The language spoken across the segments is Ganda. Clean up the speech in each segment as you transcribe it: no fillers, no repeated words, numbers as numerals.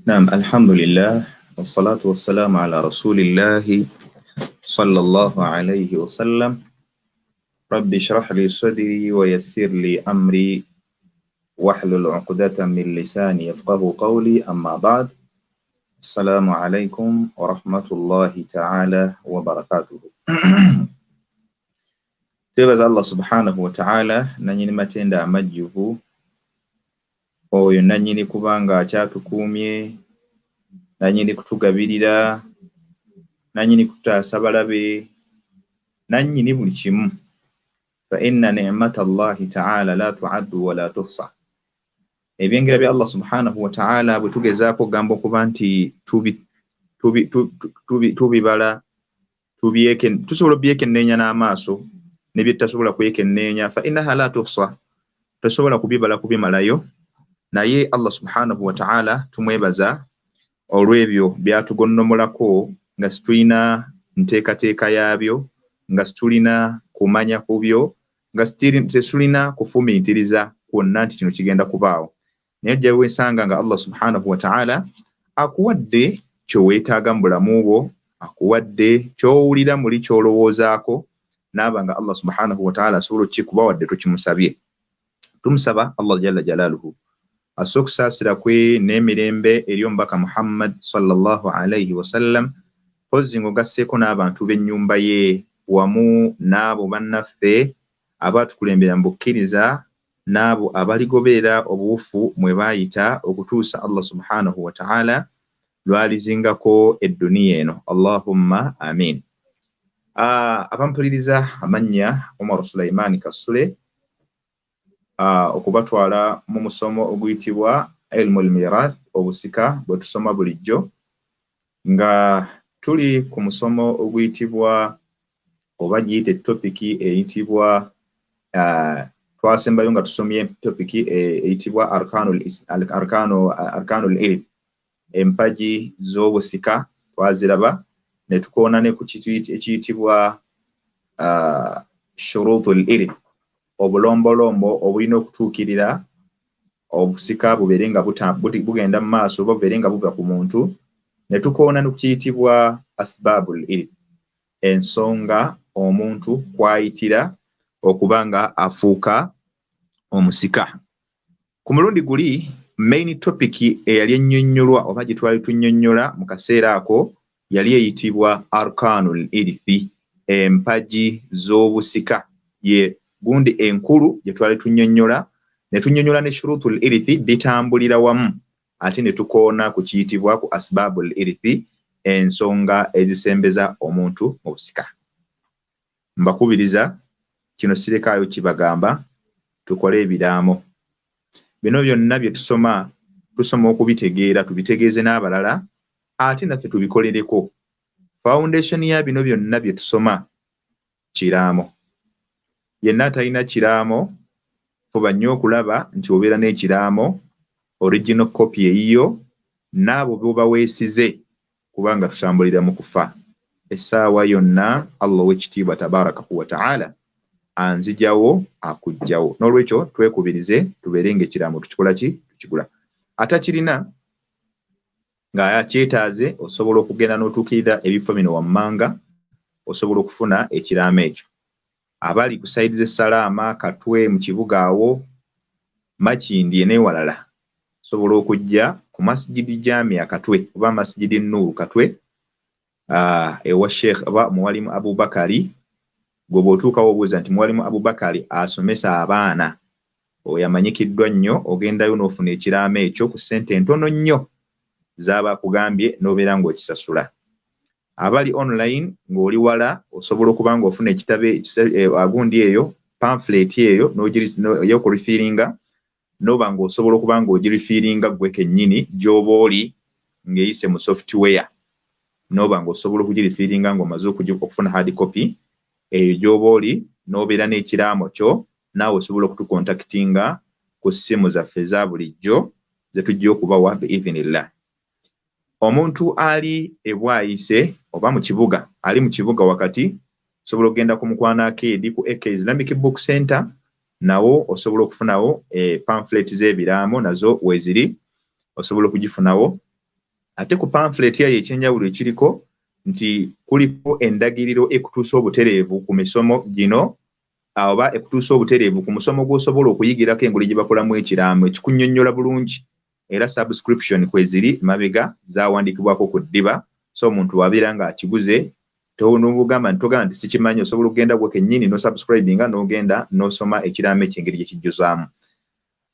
Naam, alhamdulillah wassalatu wassalamu ala rasulillahi sallallahu alayhi wasallam. Rabbi shrah li sadri wa yassir li amri wahlul uqdatan min lisani yafqahu qawli, amma ba'd. Assalamu alaykum wa rahmatullahi ta'ala wa barakatuhu. Twebaza Allah subhanahu wa ta'ala nanyini matenda amajjuvu, oyo nanyini kubanga akyatukuumye, nanyini kutugabirira, nanyini kutaasa balabe, nanyini buli kimu. Fa inna ni'mata Allahi ta'ala la tu'addu wa la tuhsa. Ebyengera bya Allah subhanahu wa ta'ala bwe tugezaako okugamba okuba nti tubibala, tusobola obyekenneenya n'amaaso ne bye tutasobola kwekenneenya. Fa innaha la tuhsa, tosobola kubibala kubimalayo. Naye Allah subhanahu wa ta'ala tumwebaza olw'ebyo byatugonnomolako nga situlina nteekateeka yaabyo, nga situlina kumanya ku byo, nga tetulina kufumiitiriza kwonna nti kino kigenda kubaawo. Naye ojja wesanga nga Allah subhanahu wa ta'ala akuwadde ky'oweetaaga mu bulamu bwo, akuwadde ky'owulira muli ky'olowoozaako, n'aba nga Allah subhanahu wa ta'ala asobola okukikuba wadde tokimusabye. Tumusaba Allah jalla jalaaluhu asse okusaasira kwe n'emirembe eri omubaka Muhammad sallallahu alayhi wasallam, mpozzi ng'ogasseeko n'abantu b'ennyumba ye wamu n'abo bannaffe abaatukulembera mu bukkiriza n'abo abaligoberera obuwufu mwe baayita okutuusa Allah subhanahu wa ta'ala lw'alizingako edduniya eno. Allahumma amin. Abampuliriza, amannya Umar Sulaiman Kasule, okubatwala mu musomo oguyitibwa Ilmul Mirath, obusika bwe tusoma bulijjo, nga tuli ku musomo oguyitibwa oba giyite topiki eyitibwa, twasembayo nga tusomye topiki eyitibwa arkanul irth, empagi z'obusika twaziraba, ne tukoona ne ku ekiyitibwa shurutul irth, obulombolombo obulina okutuukirira obusika bubeere nga bugenda mu maaso oba bubeere nga buva ku muntu. Ne tukoona ne ku kiyitibwa asbabul irth, ensonga omuntu kw'ayitira okuba nga afuuka omusika. Ku mulundi guli main topic eyali ennyonnyolwa oba gye twali tunnyonnyola mu kaseera ako yali eyitibwa arkanul irithi, empagi z'obusika, ye gundi enkulu gye twali tunnyonnyola. Ne tunnyonnyola ne shurutul irithi, bitambulira wamu, ate ne tukoona ku kiyitibwa ku asbabul irithi, ensonga ezisembeza omuntu mu busika. Mbakubiriza kino sirekaayo kibagamba, tukole ebiraamo. Bino byonna bye tusoma, tusoma okubitegeera, tubitegeeze n'abalala, ate naffe tubikolereko. Foundation ya bino byonna bye tusoma kiraamo. Yenna atalina kiraamo, fuba nnyo okulaba nti obeera n'ekiraamo, original copy eyiyo, n'abo b'oba weesize, kubanga tutambulira mu kufa. Essaawa yonna Allah ow'ekitiibwa tabarakahu wa ta'ala anzijawo akujjawo. N'olwekyo twekubirize tubeere ng'ekiraamo tukikola ki? Tukigula. Atakirina ng'akyetaaze, osobola okugenda n'otuukirira ebifo bino wammanga, osobola okufuna ekiraamo ekyo. Abali ku sayidi z'e Salaama, Katwe, mu kibuga awo, Makindye n'ewalala, osobola okujja ku Masjidi Jamia Katwe oba Masjidi Nuuru Katwe, ewa Sheikh oba Muwalimu Abubakari. Gwe bw'otuukawo obuuza nti Muwalimu Abubakari asomesa abaana, oyo amanyikiddwa nnyo, ogendayo n'ofuna ekiraamo ekyo ku ssente entono nnyo z'aba akugambye, n'obeera ng'okisasula. Abali online ng'oli wala, osobola okuba ng'ofuna ekitabo agundi eyo pamphlet eyo ey'okurifiiringa, n'oba ng'osobola okuba ng'ogirifiiringa ggwe kennyini gy'oba oli ng'eyise mu software, n'oba ng'osobola okugirifiiringa ng'omaze okufuna hard copy eyo gy'oba oli, n'obeera n'ekiraamo kyo. Naawe osobola okutukontakitinga ku ssimu zaffe eza bulijjo ze tujja okubawa biidhinillah. Omuntu ali ebwayise oba mu kibuga, ali mu kibuga wakati, osobola okugenda ku Mukwano Arcade ku AK Islamic Book Center, nawo osobola okufunawo pamphlet z'ebiraamo, nazo weeziri, osobola okugifunawo. Ate ku pamphlet yayo ekyenjawulo ekiriko nti kuliko endagiriro ekutuusa obutereevu ku misomo gino, oba ekutuusa obutereevu ku musomo gw'osobola okuyigirako engeri gye bakolamu ekiraamo, ekikunnyonnyola bulungi. Era subscription kweziri mabega zawandiikibwako ku ddiba. So omuntu wabeera ng'akiguze togamba nti sikimanyi, osobola okugenda gwe kennyini n'osubscribinga n'ogenda n'osoma ekiraamo ekyo engeri gye kijjuzaamu.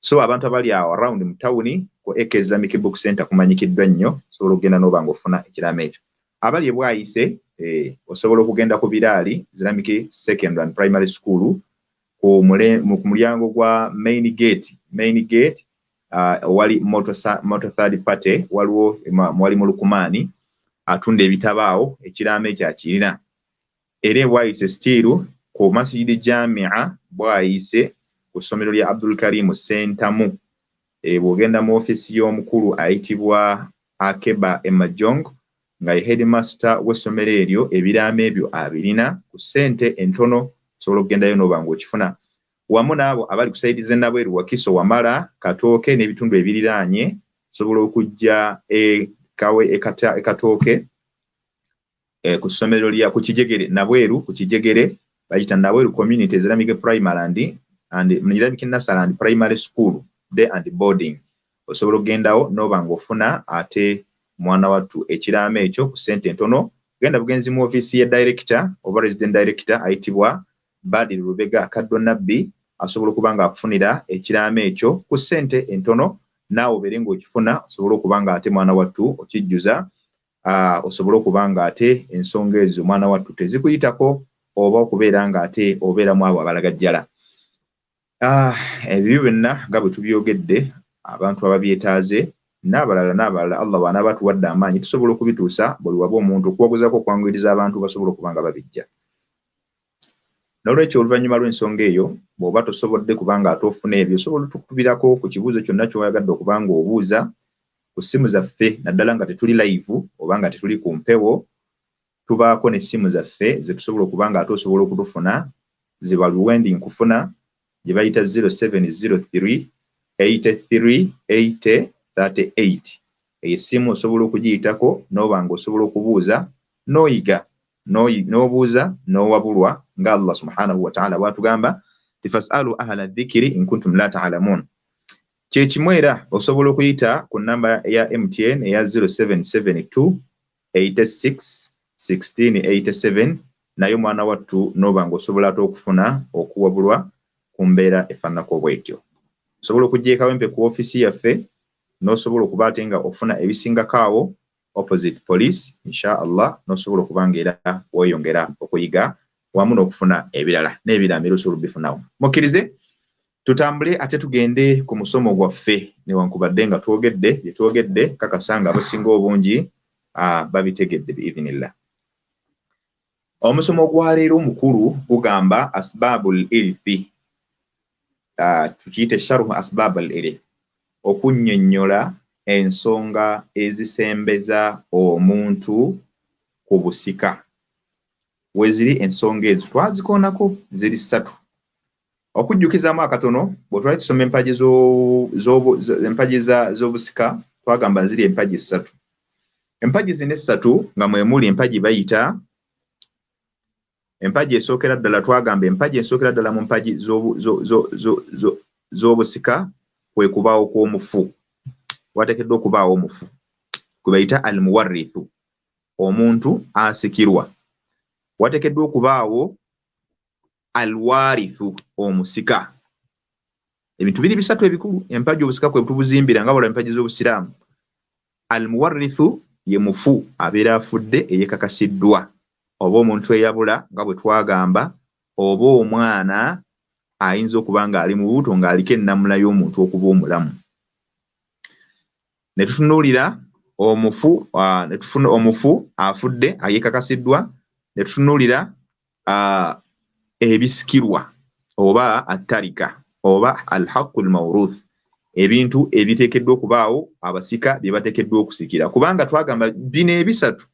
So abantu abali awo around mu tawuni ku AK Islamic Book Center kumanyikiddwa nnyo, osobola okugenda n'oba ng'ofuna ekiraamo ekyo. Abali e Bwayise, osobola okugenda ku Biraali Islamic Secondary and Primary School ku mulyango gwa main gate, wali motor third party, waliwo mwalimu Lukumaani atunda ebitabo awo, ekiraamo ekyo akirina. Era e Bwayise still ku Masjidi Jamia Bwayise ku ssomero lya Abdul Karim Sentamu, bw'ogenda mu ofiisi y'omukulu ayitibwa Akeba Emajong nga ye headmaster w'essomero eryo, ebiraamo ebyo abirina ku ssente entono, osobola okugendayo n'oba ng'okifuna. Wamu n'abo abali ku sayidi z'e Nabweru, Wakiso, Wamala, Katooke n'ebitundu ebiriraanye, osobola okujja e Katooke ku ssomero lya ku Kijegere Nabweru, ku Kijegere bayita Nabweru Community Islamic Primary and Islamic Nursery and Primary School Day and Boarding. Osobola okugendawo n'oba ng'ofuna ate mwana wattu ekiraamo ekyo ku ssente entono. Genda bugenzi mu ofiisi ya director oba resident director ayitibwa Badiri Lubega Kaddo Nabbi, asobola okuba ng'akufunira ekiraamo ekyo ku ssente entono, naawe obeere ng'okifuna, osobole okuba ng'ate mwana wattu okijjuza, osobole okuba ng'ate ensonga ezo mwana wattu tezikuyitako, oba okubeera ng'ate obeeramu abo abalagajjala. Ebyo byonna nga bwe tubyogedde, abantu ababyetaaze n'abalala n'abalala, Allah bw'anaaba atuwadde amaanyi tusobola okubituusa buli waba omuntu okuwaguzako okwanguyiriza abantu basobola okuba nga babijja. N'olwekyo oluvannyuma lw'ensonga eyo, bw'oba tosobodde kubanga ate ofuna ebyo, osobola otukubirako ku kibuuzo kyonna ky'oyagadde okuba nga obuuza ku ssimu zaffe, naddala nga tetuli live oba nga tetuli ku mpewo. Tubaako n'essimu zaffe ze tusobola okuba nga ate osobola okutufuna, ze baluwendi nkufuna, gye bayita 0703 83 80 38. Eyo essimu osobola okugiyitako n'oba nga osobola okubuuza n'oyiga, n'obuuza n'owabulwa, nga Allah subhanahu wa ta'ala bw'atugamba ti fasalu ahla dhikiri in kuntum la ta'lamun. Kyekimu era osobola okuyita ku namba ya MTN eya 0772 86 16 87, naye omwana wattu n'oba ng'osobola ate okufuna okuwabulwa ku mbeera efaananako bwetyo. Osobola okujja e Kawempe ku ofiisi yaffe n'osobola okuba ate nga ofuna ebisingako awo opposite police, insha Allah, n'osobola okuba nga era weeyongera okuyiga wamu n'okufuna ebirala n'ebiraamo era osobola obifunawo. Mukkirize tutambule ate tugende ku musomo gwaffe, newankubadde nga twogedde bye twogedde, kakasa nga abasinga obungi babitegedde biidhinillah. Omusomo gwa leero omukulu gugamba asbabul irthi, tukiyite sharuhu asbabul irthi, okunnyonnyola ensonga ezisembeza omuntu ku busika. Weziri ensonga ezo twazikoonako, ziri ssatu. Okujjukizaamu akatono, bwe twali tusoma empagi z'obusika, twagamba ziri empagi ssatu. Empagi zino essatu nga mwe muli empagi bayita empagi esookera ddala, twagamba empagi esookera ddala mu mpagi z'obusika kwe kubaawo kw'omufu. Wateekeddwa okubaawo omufu gwe bayita al muwarrithu, omuntu asikirwa. Wateekeddwa okubaawo alwarithu, omusika. Ebintu biri bisatu ebikulu empagi obusika kwe tubuzimbira nga bwala empagi z'obusiraamu. Al muwarrithu ye mufu abeera afudde eyekakasiddwa, oba omuntu eyabula nga bwe twagamba, oba omwana ayinza okuba ng'ali mu lubuto ng'aliko ennamula y'omuntu okuba omulamu. Ne tutunuulira omufu, ne tufuna omufu afudde ayekakasiddwa, ne tutunuulira ebisikirwa oba attarika oba alhaqu lmawruth, ebintu ebiteekeddwa okubaawo abasika bye bateekeddwa okusikira. Kubanga twagamba bino ebisatu,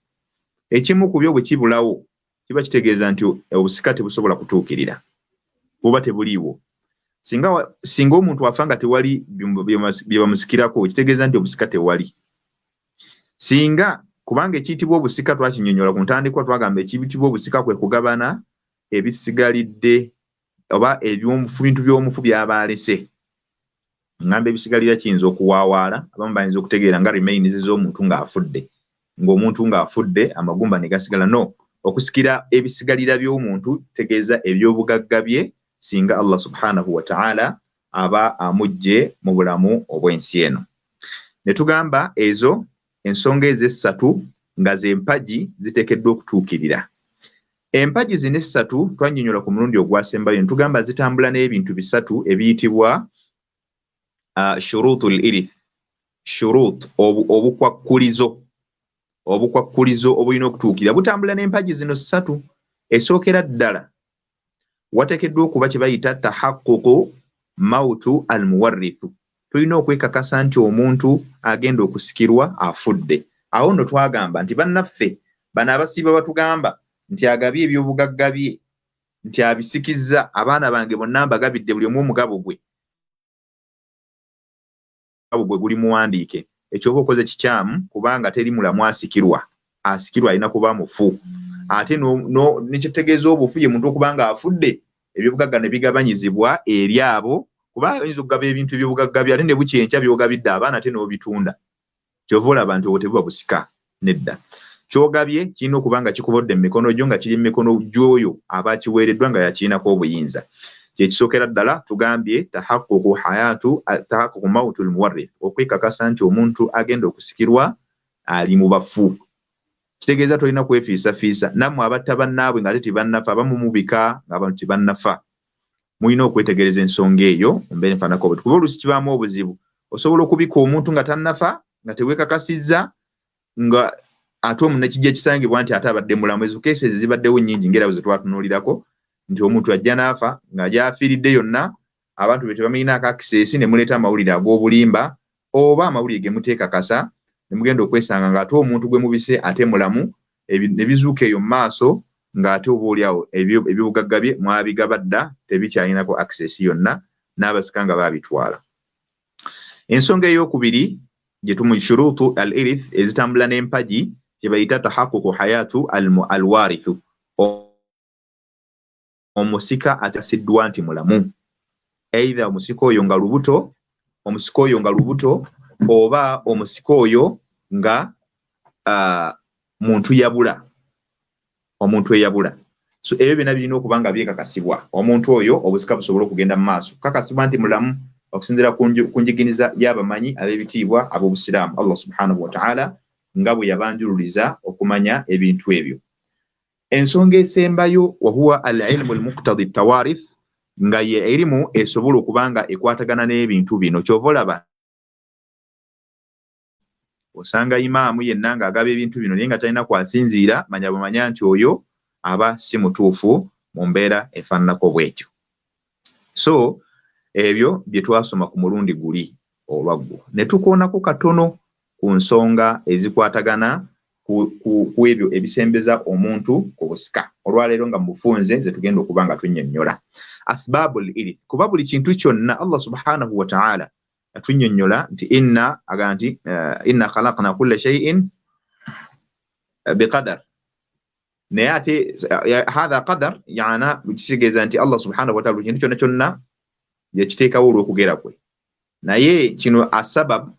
ekimu ku byo bwe kibulawo kiba kitegeeza nti obusika tebusobola kutuukirira, buba tebuliiwo. Singa omuntu afa nga tewali bye bamusikirako, kitegeeza nti obusika tewali. Singa kubanga ekiyitibwa obusika twakinyonyola ku ntandikwa, twagamba ekiyitibwa obusika kwe kugabana ebisigalidde oba ebintu by'omufu by'aba alese. Ngamba ebisigalira kiyinza okuwaawaala, abamu bayinza okutegeera nga remains z'omuntu ng'afudde, ng'omuntu ng'afudde amagumba ne gasigala. No, okusikira ebisigalira by'omuntu kitegeeza ebyobugagga bye singa Allah subhanahu wa ta'ala aba amuggye mu bulamu obw'ensi eno. Ne tugamba ezo ensonga ezo essatu nga z'empagi ziteekeddwa okutuukirira. Empagi zino essatu twannyonnyola ku mulundi ogwasembayo, ne tugamba zitambula n'ebintu bisatu ebiyitibwa shurutul irith, shurut, obukwakkulizo, obukwakkulizo obulina okutuukirira butambula n'empagi zino ssatu. Esookera ddala wateekeddwa okuba kye bayita tahaqququ mautu almuwarrithu, tulina okwekakasa nti omuntu agenda okusikirwa afudde. Awo nno twagamba nti bannaffe bano abasiiba batugamba nti agabye ebyobugagga bye, nti abisikizza, abaana bange bonna mbagabidde buli omu omugabo gwe, gwe guli muwandiike. Ekyo oba okoze kikyamu, kubanga teri mulamu asikirwa, asikirwa alina kuba mufu. Ate nekitegeeza obufu ye muntu okuba nga afudde, ebyobugagga ne bigabanyizibwa eri abo, kuba oyinza okugaba ebintu ebyobugagga bye ate ne bukya enkya by'ogabidde abaana ate n'obitunda. Ky'ova olaba nti obwo tebuba busika, nedda. Ky'ogabye kirina okuba nga kikubodde mu mikono gyo, nga kiri mu mikono gy'oyo aba akiweereddwa nga yakirinako obuyinza. Kyekisookera ddala tugambye tahaqququ hayatu, tahaqququ mautul muwarrith, okwekakasa nti omuntu agenda okusikirwa ali mu bafu. Kitegeeza tolina kwefiisafiisa. Nammwe abatta bannaabwe ng'ate tebannafa, abamu mubika ng'abantu tebannafa, mulina okwetegereza ensonga eyo mu mbeera enfaananako bwetyo, kuba oluusi kibaamu obuzibu. Osobola okubika omuntu nga tannafa, nga teweekakasizza, nga ate omuntu nekijja kisangibwa nti ate abadde mulamu. Ezo cases zibaddewo nnyingi ng'era bwe zetwatunuulirako nti omuntu ajja n'afa nga gy'afiiridde yonna abantu be tebamuyinaako access, ne muleeta amawulire ag'obulimba oba amawulire ge muteekakasa, ne mugenda okwesanga ng'ate omuntu gwe mubise ate mulamu, ne bizuuka eyo mu maaso ng'ate oba oliawo ebyobugagga bye mwabigaba dda, tebikyalinako access yonna, n'abasika nga baabitwala. Ensonga ey'okubiri gye tumu shurutu al irith ezitambula n'empagi kye bayita tahaqququ hayatu alwarithu, omusika atasiddwa nti mulamu, either omusika oyo nga lubuto, omusika oyo nga lubuto, oba omusika oyo nga muntu yabula, omuntu eyabula. So ebyo byonna birina okuba nga byekakasibwa, omuntu oyo obusika busobole okugenda mu maaso. Kakasibwa nti mulamu okusinziira ku njigiriza y'abamanyi ab'ebitiibwa ab'obusiraamu, Allah subhanahu wa ta'ala nga bwe yabanjululiza okumanya ebintu ebyo. Ensonga esembayo wahuwa al-ilmu al-muqtadi tawarith, nga ye erimu esobola okuba nga ekwatagana n'ebintu bino. Ky'ova olaba osanga imaamu yenna ng'agaba ebintu bino naye nga talina kwasinziira, manya bwemanya nti oyo aba si mutuufu mu mbeera efaananako bw'etyo. So ebyo bye twasoma ku mulundi guli olwaggo, ne tukoonako katono ku nsonga ezikwatagana ku ebyo ebisembeza omuntu ku busika. Olwaleero nga mu bufunze ze tugenda okuba nga tunnyonnyola asbaabul irith, kuba buli kintu kyonna Allah subhanahu wa ta'ala atunnyonnyola nti inna, aga nti inna khalaqna kulla shay'in biqadar, naye ate hatha qadar yana kitegeeza nti Allah subhanahu wa ta'ala buli kintu kyonna kyonna yakiteekawo olw'okugera kwe. Naye kino asabab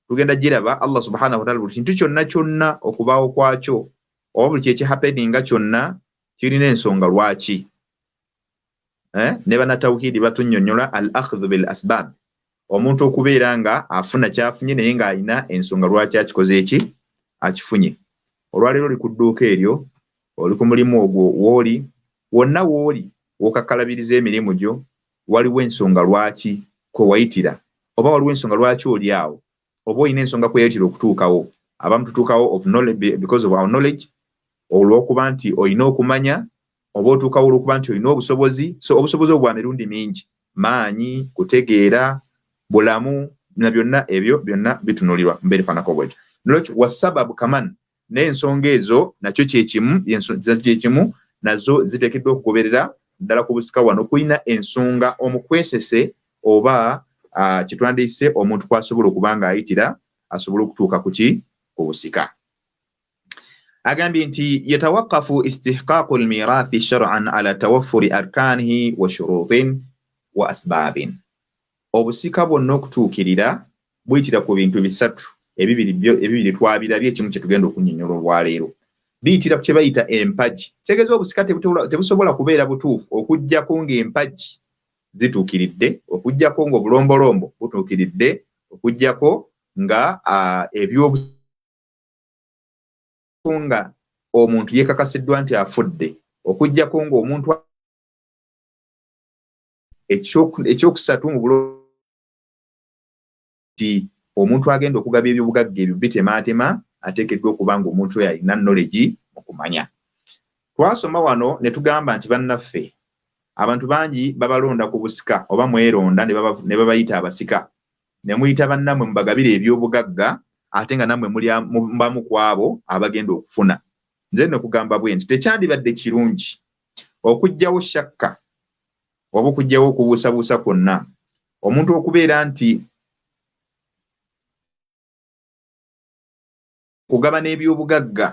tugenda giraba Allah subhanahu wa ta'ala buli kintu kyonna kyonna okubaawo kwakyo oba buli kyekihappeninga kyonna kirina ensonga lwaki. Ne bannatawhidi batunnyonnyola al akhdhu bil asbab, omuntu okubeera nga afuna kyafunye naye ng'alina ensonga lwaki akikoze eki akifunye. Olwaleero oli ku dduuka eryo, oli ku mulimu ogwo, w'oli wonna w'oli w'okakkalabiriza emirimu gyo, waliwo ensonga lwaki kwe wayitira, oba waliwo ensonga lwaki oli awo, oba olina ensonga kwe yayitira okutuukawo. Abamu tutuukawo of knowledge, because of our knowledge, olw'okuba nti olina okumanya, oba otuukawo olw'okuba nti olina obusobozi. So obusobozi obwo bwa mirundi mingi, maanyi, kutegeera, bulamu, na byonna ebyo byonna bitunuulirwa mu mbeera efaananako bwetyo. Nolwekyo wasababu kaman n'ensonga ezo nakyo kyekimu, kyekimu nazo ziteekeddwa okugoberera ddala ku busika. Wano kulina ensonga omukwesese oba kyetwandiise omuntu kwasobola okuba ng'ayitira asobole okutuuka ku ki Ku busika agambye nti yatawakafu istihqaqu lmirathi shar'an ala tawaffuri arkanihi wa shurutin wa asbabin. Obusika bwonna okutuukirira buyitira ku bintu bisatu, ebibiri twabirabye, ekimu kye tugenda okunnyonnyola olwaleero. Biyitira ku kye bayita empagi. Kitegeeza obusika tebusobola kubeera butuufu okuggyako ng'empagi zituukiridde, okuggyako ng'obulombolombo butuukiridde, okuggyako nga ebyobu nga omuntu yeekakasiddwa nti afudde, okuggyako ng'omuntu ekyokusatu mu bulo nti omuntu agenda okugaba ebyobugagga ebyo bitemaatema ateekeddwa okuba nga omuntu oyo alina knowledge mu kumanya. Twasoma wano ne tugamba nti bannaffe abantu bangi babalonda ku busika oba mweronda ne babayita abasika ne muyita bannammwe mubagabire ebyobugagga, ate nga nammwe muli bamu ku abo abagenda okufuna. Nze nno kugamba bwe nti tekyandibadde kirungi okuggyawo shakka oba okuggyawo okubuusabuusa kwonna omuntu okubeera nti kugabana ebyobugagga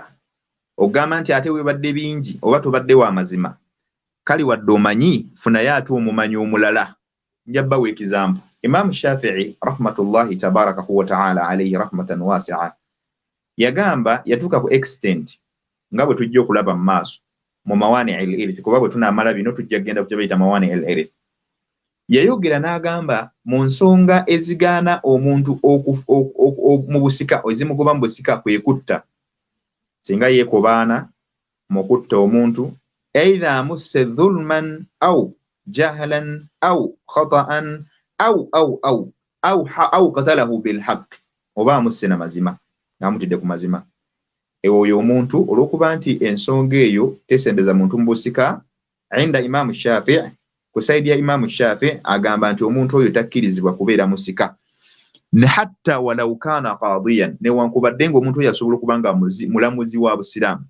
ogamba nti ate webadde bingi oba tobadde wa mazima, kale wadde omanyi funayo ate omumanyi omulala. Nja bawa example. Imaamu Shafii rahmatullahi tabarakahu wataala alaihi rahmatan wasia yagamba, yatuuka ku extent nga bwe tujja okulaba mu maaso mu mawani al irith, kuba bwe tunaamala bino tujja kugenda ku kye bayita mawani al irith. Yayogera n'agamba mu nsonga ezigaana omuntu mu busika, ezimugoba mu busika, kwe kutta. Singa yeekobaana mu kutta omuntu, either amusse dhulman au jahlan au khata'an au qatalahu bilhaq, oba amusse na mazima, ng'amutidde ku mazima, oyo omuntu olw'okuba nti ensonga eyo tesembeza muntu mu busika, inda Imaamu Shafii, ku side ya Imaamu Shafii agamba nti omuntu oyo takkirizibwa kubeera musika hatta walau kana qadiyan, newankubadde ng'omuntu oyo asobola okuba nga mulamuzi wa Busiraamu.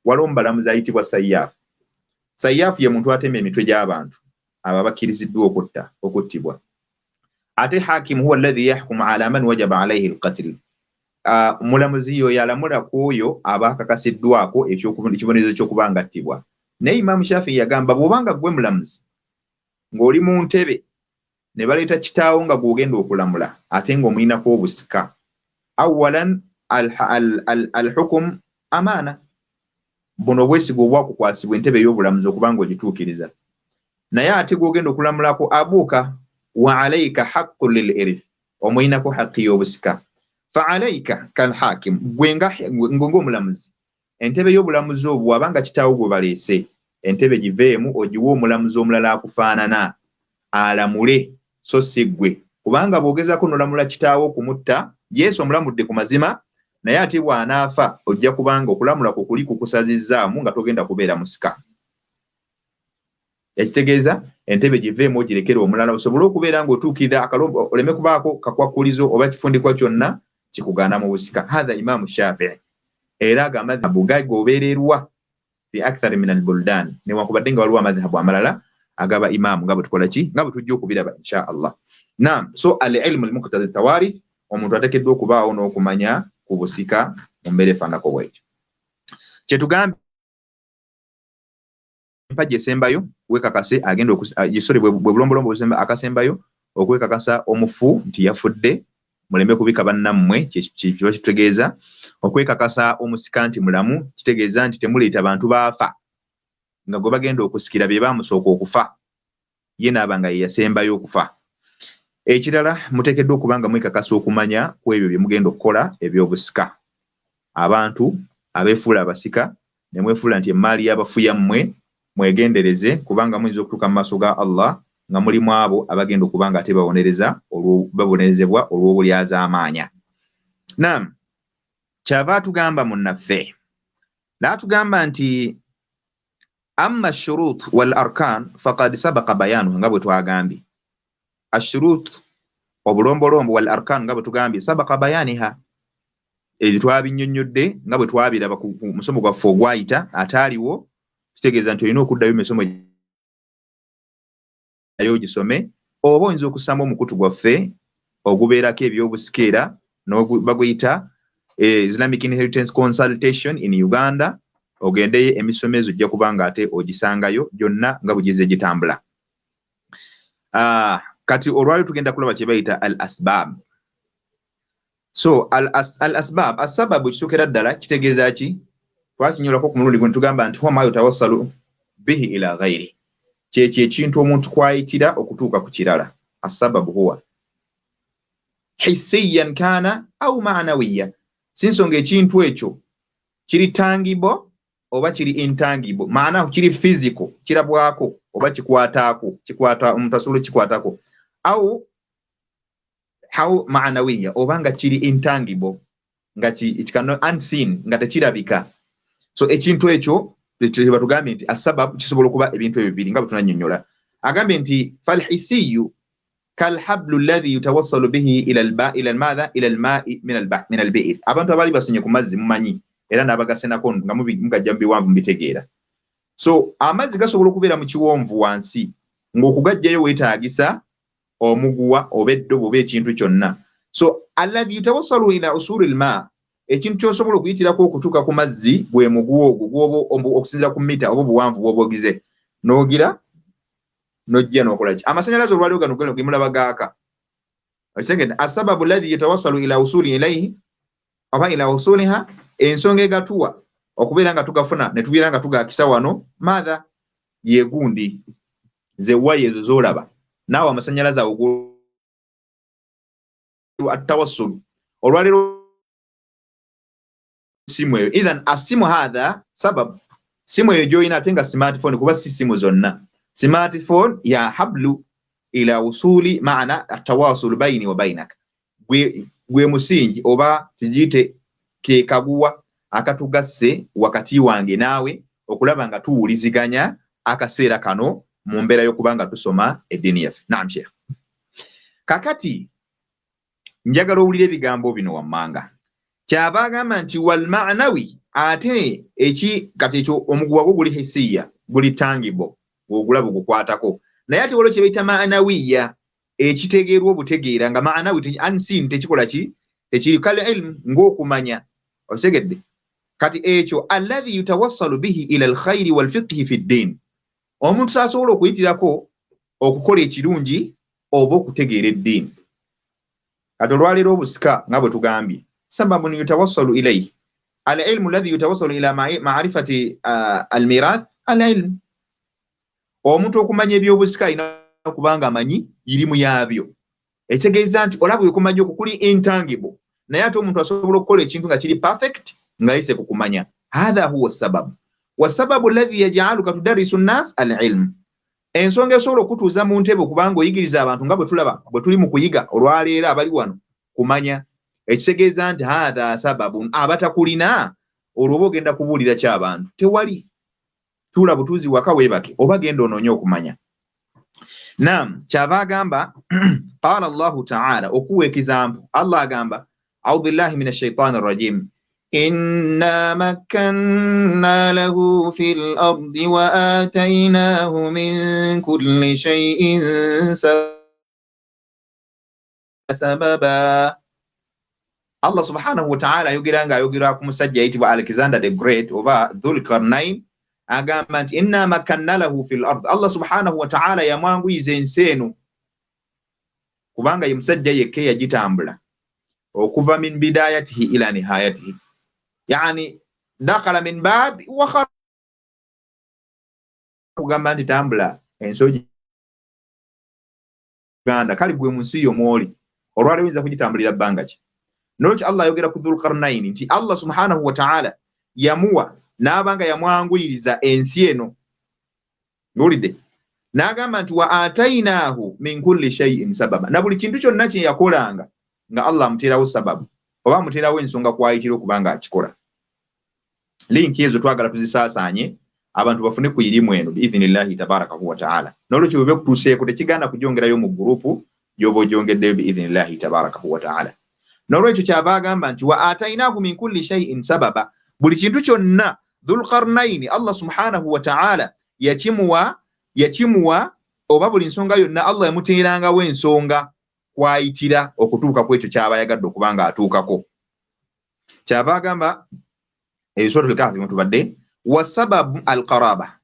Waliwo omubalamuzi ayitibwa Sayyaafu. Sayyaafu ye muntu atema emitwe gy'abantu abo abakkiriziddwa okutta, okuttibwa. Ate hakimu huwa alladhi yahkumu ala man wajaba alaihi alqatl, mulamuzi yoyo alamula ku oyo aba akakasiddwako ekibonerezo ky'okuba nga attibwa. Naye Imaamu Shafii yagamba bw'obanga ggwe mulamuzi ng'oli mu ntebe ne baleeta kitaawo nga gw'ogenda okulamula ate ng'omuyinako obusika, awalan alhukum amaana, buno obwesiga obwakukwasibwa entebe ey'obulamuzi okuba nga ogituukiriza, naye ate gw'ogenda okulamulako abuuka wa alaika haqqu lil irith, omuyinako haqi y'obusika, fa alaika kalhakim, gwe ng'omulamuzi entebe y'obulamuzi obwo wabanga kitaawo gwe baleese, entebe giveemu ogiwe omulamuzi omulala akufaanana alamule, so si ggwe, kubanga bw'ogezaako n'olamula kitaawo okumutta, yesu omulamudde ku mazima, naye ate bw'anaafa ojja kubanga okulamula kwo kuli kukusazizzaamu nga togenda kubeera musika. Ekitegeeza entebe giveemu ogirekere omulala osobole okubeera ng'otuukirira akalombo, oleme kubaako kakwakkulizo oba kifundikwa kyonna kikugaana mu busika. Hatha Imaamu Shafii era ago amadhabu gagobererwa fi akthar min albuldan, newankubadde nga waliwo amadhabu amalala agaba imaamu nga bwe tukola ki, nga bwe tujja okubiraba insha Allah. Naam, so al ilmu almuqtadi tawarith, omuntu ateekeddwa okubaawo n'okumanya ku busika mu mbeera efaanako bwetyo. Kyetugambye empagi esembayo wekakase agenda, sorry, bwe bulombolombo akasembayo okwekakasa omufu nti yafudde, muleme kubika bannammwe. Kiba kitegeeza okwekakasa omusika nti mulamu, kitegeeza nti temuleeta bantu baafa nga gwe bagenda okusikira be baamusooka okufa, ye naaba nga ye yasembayo okufa. Ekirala, muteekeddwa okuba nga mwekakasa okumanya ku ebyo bye mugenda okukola ebyobusika. Abantu abeefuula abasika ne mwefuula nti emaali y'abafu yammwe, mwegendereze, kubanga muyinza okutuuka mu maaso ga Allah nga mulimu abo abagenda okuba nga ate babonerezebwa olw'obulyazaamaanya. Nam kyava atugamba munnaffe n'atugamba nti amma shurut wal arkan faqad sabaqa bayanuha, nga bwe twagambye ashurut, obulombolombo, wal arkan, nga bwe tugambye sabaqa bayaniha, ebyo twabinnyonnyodde nga bwe twabiraba ku musomo gwaffe ogwayita. Ataaliwo kitegeeza nti olina okuddayo misomo naye ogisome, oba oyinza okusamba omukutu gwaffe ogubeerako ebyobusika era baguyita Islamic Inheritance Consultation in Uganda, ogendeyo emisomo ezo ojja kuba nga ate ogisangayo gyonna nga bwe gitambula. Kati olwali tugenda kulaba kye bayita al asbab. So al asbab, asababu kisookera ddala kitegeeza ki? Twakinyolako ku mulundi guno tugamba nti huwa ma yutawassalu bihi ila ghairi, kyekyo ekintu omuntu kwayitira okutuuka ku kirala. Asababu huwa hissiyan kana au ma'nawiya, si nsonga ekintu ekyo kiri tangible oba kiri intangible, maana kiri physical kirabwako oba kikwataako, kikwata omuntu asobola kikwatako, au how ma'nawiya oba nga kiri intangible nga kikano unseen nga tekirabika. So ekintu ekyo batugambye nti asababu kisobola okuba ebintu ebyo bibiri nga bwe tunannyonnyola. Agambye nti falhisiyu kalhablu alladhi yutawassalu bihi ila almadha ila alma'i min albi'r. Abantu abali basonye ku mazzi mumanyi era n'abagasenako nga mugajja mu biwanvu mubitegeera. So amazzi gasobola okubeera mu kiwonvu wansi ng'okugajjayo weetaagisa omuguwa oba eddobo oba ekintu kyonna. So alladhi yutawassalu ila usuli alma, ekintu ky'osobola okuyitirako okutuuka ku mazzi gwe muguwa ogwo gwoba okusinziira ku mita oba obuwanvu bw'oba ogize n'ogira n'ojja n'okola ki. Amasannyalaze olwaliwo gano ge mulaba gaaka. Okitegedde? Asababu alladhi yutawassalu ila usuli ilayhi oba ila usuliha, ensonga egatuwa okubeera nga tugafuna ne tubeera nga tugakisa wano maatha yegundi ze waya ezo z'olaba naawe amasannyalaze awo atawassulu olwaleero simu eyo. Idhan asimu hadha sababu, simu eyo gy'olina ate nga smartphone, kuba si simu zonna, smartphone ya hablu ila usuli maana atawasul baini wa bainak, gwe musingi oba tugiyite ke kaguwa akatugasse wakati wange naawe okulaba nga tuwuliziganya akaseera kano mu mbeera y'okuba nga tusoma eddiini yaffe. Naam Sheikh. Kakati njagala owulire ebigambo bino wammanga. Kyava agamba nti wal ma'nawi, ate eki kati ekyo omuguwa gwo guli hisiya, guli tangible, ogulaba ogukwatako, naye ate waliwo kye bayita ma'nawiya, ekitegeerwa obutegeera nga ma'nawi unseen, tekikola ki, tekiri kal ilm ng'okumanya. Okitegedde? Kati ekyo alladhi yutawassalu bihi ila alkhairi walfiqhi fi ddin, omuntu asobola okuyitirako okukola ekirungi oba okutegeera eddiini. Kati olwaleero obusika nga bwe tugambye sababun yutawassalu ilayhi alilmu alladhi yutawassalu ila ma'rifati almirath alilm. Omuntu okumanya ebyobusika alina okuba nga amanyi irimu yaabyo, ekitegeeza nti olaba okumanya okwo kuli intangible, naye ate omuntu asobola okukola ekintu nga kiri perfect ng'ayise ku kumanya. Hatha huwa sababu wasababu alladhi yaj'aluka tudarisu nnas alilm, ensonga esobola okutuuza mu ntebe okubanga oyigiriza abantu nga bwe tulaba bwe tuli mu kuyiga olwaleero abali wano kumanya, ekitegeeza nti hatha sababu. Abatakulina olwo oba ogenda kubuulira ki abantu? Tewali, tuula butuuzi waka weebake oba genda onoonye okumanya. Naam, kyava agamba qala Allahu ta'ala, okuwa ekizampu Allah agamba a'udhu billahi minash shaitani rrajim, inna makkanna lahu fil ardi wa atainahu min kulli shay'in sababa. Allah subhanahu wa ta'ala ayogera nga ayogera ku musajja ayitibwa Alexander the Great oba Dhulqarnain, agamba nti inna makkanna lahu fil ard, Allah subhanahu wa ta'ala yamwanguyiza ensi eno kubanga ye musajja yekka eyagitambula okuva min bidayatihi ila nihayatihi, yani dakhala min bab wa kugamba nti tambula ensi Uganda kale gwe mu nsi yo mwoli olwaleero oyinza kugitambulira bbanga ki? Nolwekyo Allah ayogera ku Dhulqarnain nti Allah subhanahu wa ta'ala yamuwa n'aba nga yamwanguyiriza ensi eno. Ng'owulidde? N'agamba nti wa atainaahu min kulli shay'in sababa, na buli kintu kyonna kye yakolanga nga Allah amuteerawo sababu oba amuteerawo ensonga kw'ayitira okuba nga akikola. Linki ezo twagala tuzisaasaanye abantu bafune ku irimu eno biidhinillahi tabarakahu wa ta'ala. N'olwekyo bwe bekutuuseeko tekigaana kugyongerayo mu gurupu gy'oba ogyongeddeyo biidhinillahi tabarakahu wa ta'ala. N'olwekyo kyava agamba nti wa atainaahu min kulli shay'in sababa, buli kintu kyonna Dhulqarnaini Allah subhanahu wa ta'ala yakimuwa oba buli nsonga yonna Allah yamuteerangawo ensonga kwayitira okutuuka ku ekyo ky'aba ayagadde okuba nga atuukako. Kyava agamba eyo Suratul Kahfi mutubadde wasababu alqaraba,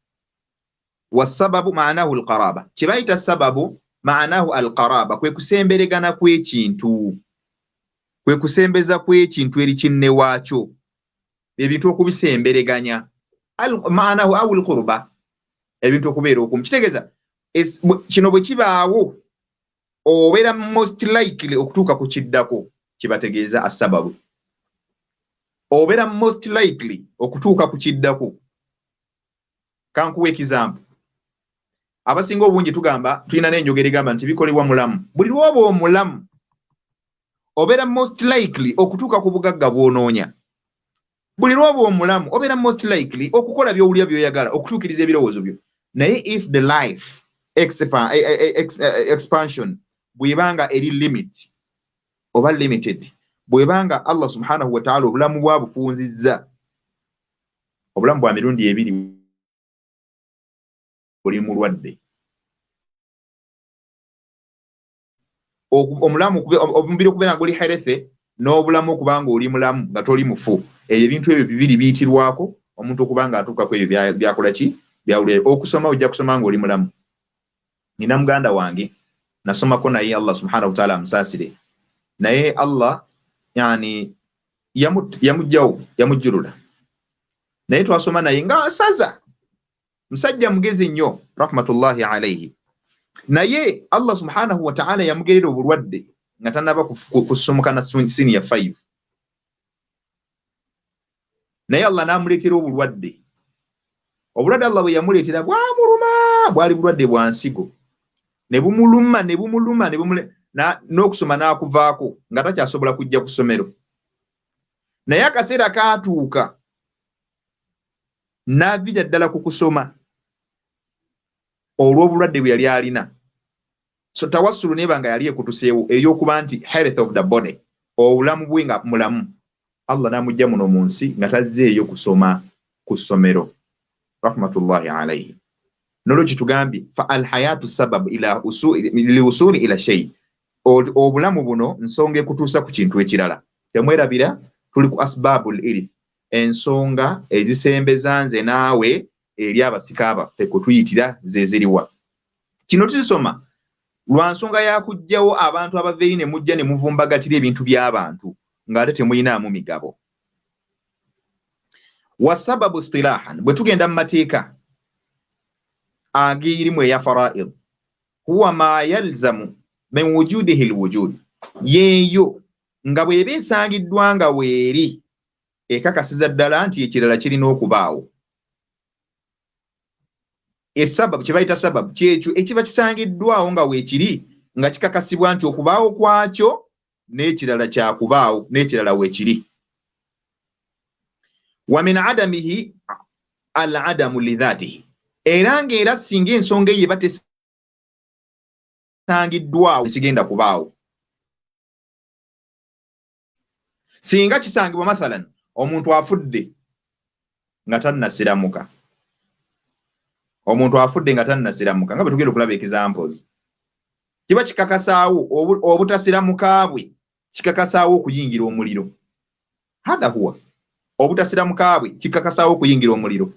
wasababu maanahu alqaraba, kye bayita sababu maanahu alqaraba kwe kusemberegana kw'ekintu, kwe kusembeza kw'ekintu eri kinne waakyo, ebintu okubisembereganya, maanahu awu alqurba, ebintu okubeera okumu. Kitegeeza kino bwe kibaawo obeera most likely okutuuka ku kiddako, kibategeeza asababu, obeera most likely okutuuka ku kiddako. Kankuwa example, abasinga obungi tugamba tulina n'enjogera egamba nti bikolebwa mulamu. Buli lw'oba omulamu obeera most likely okutuuka ku bugagga bw'onoonya. Buli lw'oba omulamu obeera most likely okukola by'owulira by'oyagala, okutuukiriza ebirowoozo byo. Naye if the life expansion bw'ebanga eri limit oba limited, bw'ebanga Allah subhanahu wa ta'ala obulamu bwabufunzizza, obulamu bwa mirundi ebiri, oli mulwadde, omulamu omubiri okubeera nga oli healthy n'obulamu okuba nga oli mulamu nga toli mufu, ebyo ebintu ebyo bibiri biyitirwako omuntu okuba nga atuuka ku ebyo byakola ki byawulira. Okusoma ojja kusoma nga oli mulamu. Nina muganda wange nasomako naye, Allah subhanahu wa ta'ala amusaasire, naye Allah yani yamugjawo yamujjulula, naye twasoma naye nga asaza, musajja mugezi nnyo rahmatullahi alayhi, naye Allah subhanahu wa ta'ala yamugerera obulwadde nga tannaba kusumuka na senior 5, naye Allah n'amuleetera obulwadde. Obulwadde Allah bwe yamuleetera bwamuluma, bwali bulwadde bwa nsigo, ne bumuluma ne bumuluma n'okusoma n'akuvaako nga takyasobola kujja ku ssomero. Naye akaseera kaatuuka n'aviira ddala ku kusoma olw'obulwadde bwe yali alina. So tawassulu neeba nga yali ekutuseewo ey'okuba nti health of the body, obulamu bwe nga mulamu, Allah n'amugja muno mu nsi nga tazzeeyo kusoma ku ssomero rahmatullahi alayhi. Nolwekyo tugambye fa alhayatu sababu ila liusuli ila shay, obulamu buno nsonga ekutuusa ku kintu ekirala. Temwerabira tuli ku asbabul irith, ensonga ezisembeza nze naawe eri abasika baffe kutuyitira ze ziriwa. Kino tuzisoma lwa nsonga ya kuggyawo abantu abava eri ne mujja ne muvumbagatira ebintu by'abantu ng'ate temuyinaamu migabo. Wasababu istilahan, bwe tugenda mu mateeka ag'irimu eya faraid, huwa ma yalzamu min wujudihi lwujud, yeeyo nga bw'eba esangiddwa nga weeri ekakasiza ddala nti ekirala kirina okubaawo. Esababu kye bayita sababu kyekyo ekiba kisangiddwawo nga weekiri nga kikakasibwa nti okubaawo kwakyo n'ekirala kyakubaawo n'ekirala weekiri. Wa min adamihi al adamu lidhatihi, era ng'era singa ensonga eyo eba tesangiddwawo tekigenda kubaawo. Singa kisangibwa mathalan omuntu afudde nga tannasiramuka, omuntu afudde nga tannasiramuka nga bwe tugenda okulaba examples, kiba kikakasaawo obutasiramuka bwe, kikakasaawo okuyingira omuliro. Hadha huwa, obutasiramuka bwe kikakasaawo okuyingira omuliro.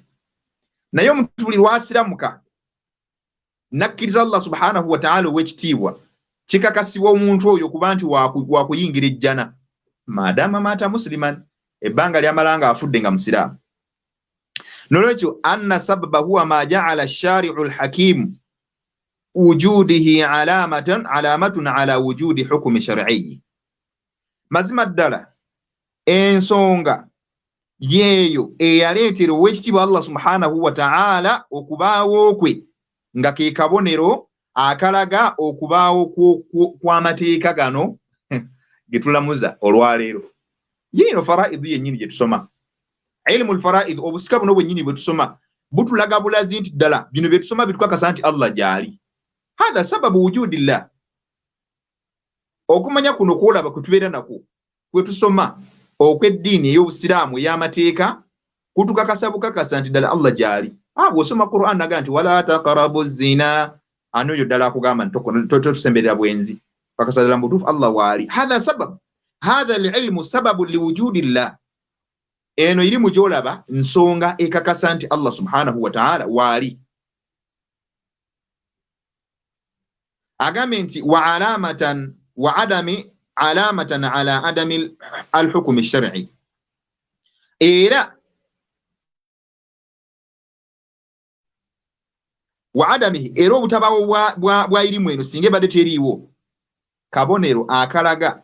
Naye omuntu buli lwasiramuka nakkiriza Allah subhanahu wa ta'ala ow'ekitiibwa, kikakasibwa omuntu oyo okuba nti wakuyingira ejjana maadaama maata musliman, ebbanga lyamala nga afudde nga musiraamu. Nolwekyo anna sababa huwa ma ja'ala ash-shari'u al-hakim wujudihi alamatun ala wujudi hukmi shar'iyyi. Mazima ddala ensonga yeeyo eyaleetera ow'ekitiibwa Allah subhanahu wa ta'ala okubaawo kwe nga ke kabonero akalaga okubaawo kw'amateeka gano ge tulamuza olwaleero. Yiino faraidhu yennyini gye tusoma, ilmu lfaraidh, obusika buno bwennyini bwe tusoma butulaga bulazi nti ddala bino bye tusoma bitukakasa nti Allah gy'ali. Hatha sababu wujudillah, okumanya kuno kwolaba kwe tubeera nakwo kwe tusoma okw'eddiini ey'obusiraamu ey'amateeka kutukakasa bukakasa nti ddala Allah gy'ali. Bw'osoma Qur'an naga nti wala taqrabu zina, ani oyo ddala akugamba nti totusemberera bwenzi, kakasa ddala mu butuufu Allah waali. Hatha sabab, hatha alilmu sababu liwujudillah. Eno irimu gy'olaba nsonga ekakasa nti Allah subhanahu wa ta'ala waali. Agambye nti wa alamatan wa adami alamatan ala adami alhukumi shar'i, era wa adamihi, era obutabaawo bwa irimu eno singa ebadde teriiwo, kabonero akalaga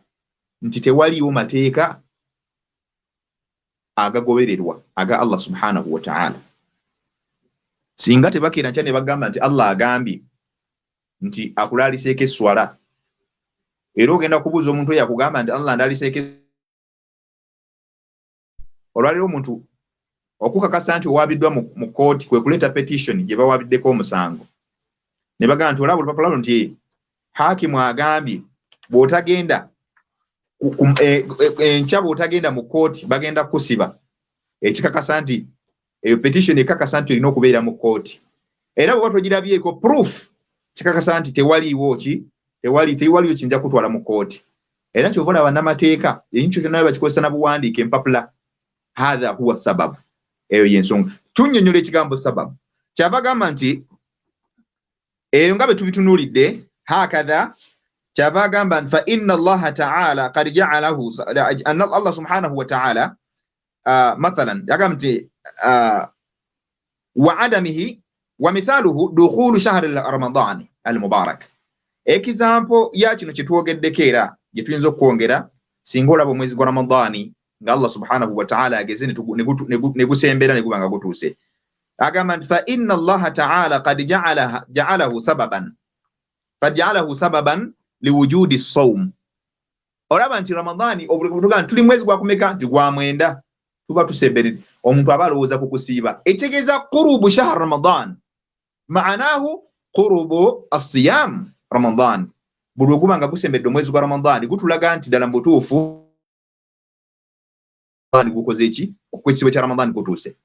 nti tewaliiwo mateeka agagobererwa aga Allah subhanahu wa ta'ala. Singa tebakeera nkya ne bagamba nti Allah agambye nti akulaaliseeko esswala, era ogenda kubuuza omuntu oyo akugamba nti Allah ndaaliseeko. Olwaleero omuntu okukakasa nti owaabiddwa mu kkooti kwe kuleeta petition gye bawaabiddeko omusango, ne bagamba nti olaba olupapula luno nti hakimu agambye bw'otagenda enkya, bw'otagenda mu kkooti bagenda kukusiba, ekikakasa nti eyo petition ekakasa nti olina okubeera mu kkooti. Era bw'oba togirabyeko proof kikakasa nti tewaliiwo ki, tewaliiwo kiyinza kutwala mu kkooti. Era kyova olaba bannamateeka ekintu kyonna bakikozesa na buwandiike, empapula. Hatha huwa sababu, eyo yensonga. Tunnyonnyola ekigambo sababu, kyava agamba nti eyo nga bwe tubitunuulidde hakatha, kyava agamba nti fa inna Allaha ta'ala qad ja'alahu, Allah subhanahu wa ta'ala mathalan yagamba nti wa adamihi wa mithaluhu dukhulu shahri Ramadan al-mubarak. Example ya kino kye twogeddeko era gye tuyinza okwongera, singa olaba omwezi gwa Ramadani nga Allah subhanahu wa ta'ala ageze ne gusembera ne guba nga gutuuse, agamba nti fa inna Allaha ta'ala qad ja'alahu sababan, faj'alahu sababan liwujudi sawm. Olaba nti Ramadani obutuga tuli mwezi gwa kumeka nti gwa 9, tuba tusemberedde, omuntu aba alowooza ku kusiiba, etegeeza qurubu shahr Ramadan, maanahu qurubu as-siyam Ramadan. Buli oguba nga gusembedde omwezi gwa Ramadani gutulaga nti ddala mu butuufu gukoze ki, okwekisibo kya Ramadani kutuuse.